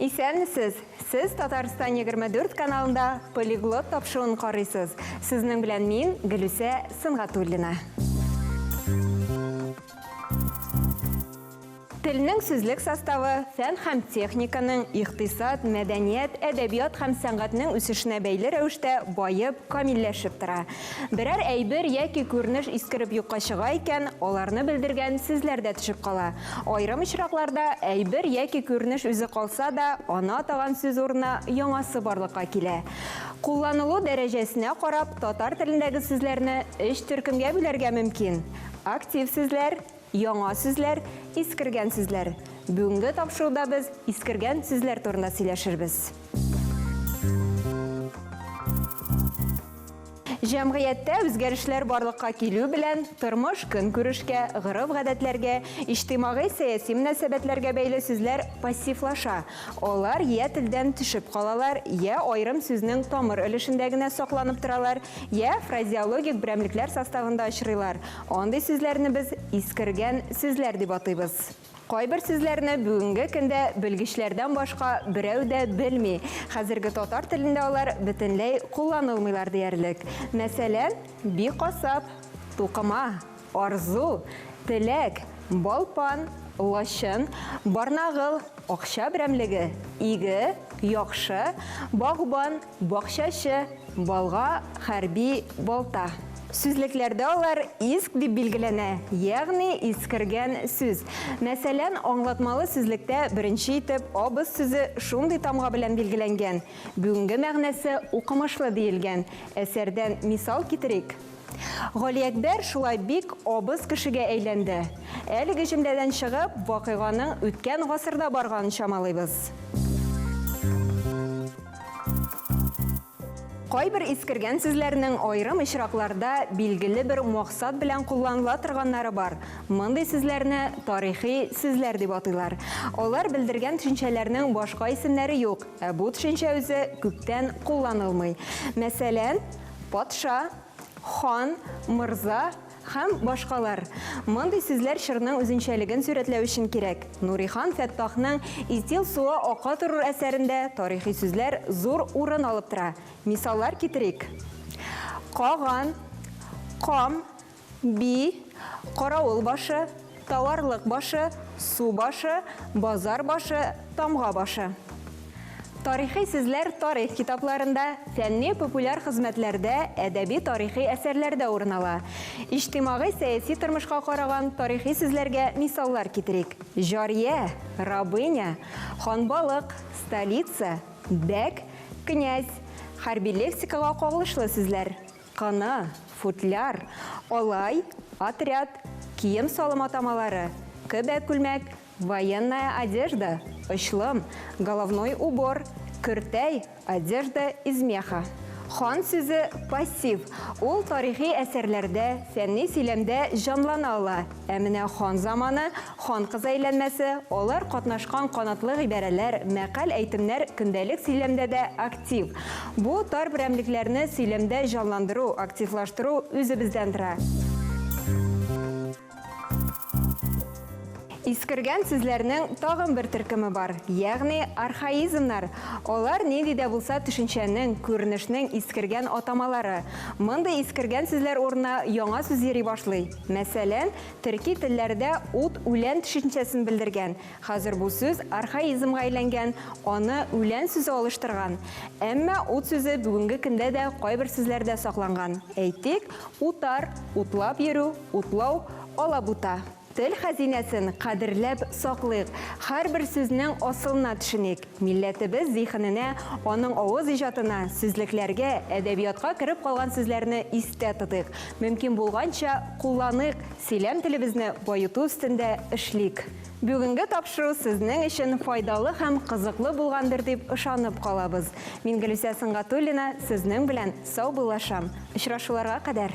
Исәнмесез! Сез Татарстан 24 каналында Полиглот тапшыруын карыйсыз. Сезнең белән мин, Гөлүсә Сөнгатуллина. Телнең сүзлек составы фән һәм техниканың, икътисад, мәдәният, әдәбият һәм сәнгатьнең үсешенә бәйле рәвештә баеп, камилләшеп тора. Берәр әйбер яки күренеш искереп юкка чыга икән, аларны белдергән сүзләр дә төшеп кала. Аерым очракларда әйбер яки күренеш үзе калса да, аны атаган сүз урынына яңасы барлыкка килә. Кулланылу дәрәҗәсенә карап, татар телендәге сүзләрне өч төркемгә бүләргә мөмкин, актив сүзләр, Яңа сүзләр, искергән сүзләр. Бүгенге тапшыруда без искергән сүзләр турында сөйләшербез. Җәмгыятьтә үзгәрешләр барлыкка килү белән, тормыш-көнкүрешкә, гореф-гадәтләргә, иҗтимагый-сәяси мөнәсәбәтләргә бәйле сүзләр пассивлаша. Алар йә телдән төшеп калалар, йә аерым сүзнең тамыр өлешендә генә сакланып торалар, йә фразеологик берәмлекләр составында очрыйлар. Андый сүзләрне без искергән сүзләр дип атыйбыз. Кайбер сүзләрне бүгенге көндә белгечләрдән башка берәү дә белми. Хәзерге татар телендә алар бөтенләй кулланылмыйлар диярлек. Мәсәлән, бикасап, тукыма, арзу, теләк, балпан, лачын, барнагыл, акча берәмлеге, иге, яхшы, багбан, Бакчачы, балга, хәрби, балта. Сүзлекләрдә алар иск дип билгеләнә, ягъни искергән сүз. Мәсәлән, аңлатмалы сүзлектә беренче итеп абыз сүзе шундый тамга белән билгеләнгән. Бүгенге мәгънәсе укымышлы диелгән. Әсәрдән мисал китерик. Галиәкбәр шулай бик абыз кешегә әйләнде. Әлеге җөмләдән чыгып, вакыйганың үткән гасырда барганын чамалыйбыз. Кайбер искергән сүзләрнең аерым очракларда билгеле бер максат белән кулланыла торганнары бар. Мондый сүзләрне тарихи сүзләр дип атыйлар. Алар белдергән төшенчәләрнең башка исемнәре юк, ә бу төшенчә үзе күптән кулланылмый. Мәсәлән, патша, хан, морза, Һәм башкалар. Мондый сүзләр чорның үзенчәлеген сурәтләү өчен кирәк. Нурихан Фәттахның Итил суы ака торур әсәрендә тарихи сүзләр зур урын алып тора. Мисаллар китерик. Каган, кам, би, каравыл башы, тауарлык башы, су башы, базар башы, тамга башы. Тарихи сүзләр тарих китапларында, фәнни-популяр хезмәтләрдә, әдәби-тарихи әсәрләрдә урын ала. Иҗтимагый-сәяси тормышка караган тарихи сүзләргә мисаллар китерик. Җария, рабыня, ханбалык, столица, бәк, князь, хәрби лексикага кагылышлы сүзләр, кына, футляр, алай, отряд, кием-салым атамалары, көбә күлмәк, Военная одежда, очлым, головной убор, көртәй, одежда из меха. Хан сүзе пассив, ул тарихи әсәрләрдә, фәнни сөйләмдә җанлана ала. Ә менә хан заманы, хан кызы әйләнмәсе, алар катнашкан канатлы гыйбарәләр, мәкаль-әйтемнәр көндәлек сөйләмдә дә актив. Бу тар берәмлекләрне сөйләмдә җанландыру, активлаштыру үзебездән тора. Искергән сүзләрнең тагын бер төркеме бар, ягъни архаизмнар. Алар нинди дә булса төшенчәнең, күренешнең искергән атамалары. Мондый искергән сүзләр урынына яңа сүз йөри башлый. Мәсәлән, төрки телләрдә ут үлән төшенчәсен белдергән. Хәзер бу сүз архаизмга әйләнгән, аны үлән сүзе алыштырган. Әмма ут сүзе бүгенге көндә дә кайбер сүзләрдә сакланган. Әйтик, утар, утлап йөрү, Утлау, алабута. Тел хәзинәсен кадерләп саклыйк, һәрбер сүзнең асылына төшеник. Милләтебез зиһененә, аның авыз иҗатына, сүзлекләргә, әдәбиятка кереп калган сүзләрне истә тотыйк, мөмкин булганча кулланыйк, сөйләм телебезне баету өстендә эшлик. Бүгенге тапшыру сезнең өчен файдалы һәм кызыклы булгандыр дип ышанып калабыз. Мин Гөлүсә Сөнгатуллина сезнең белән саубуллашам. Очрашуларга кадәр!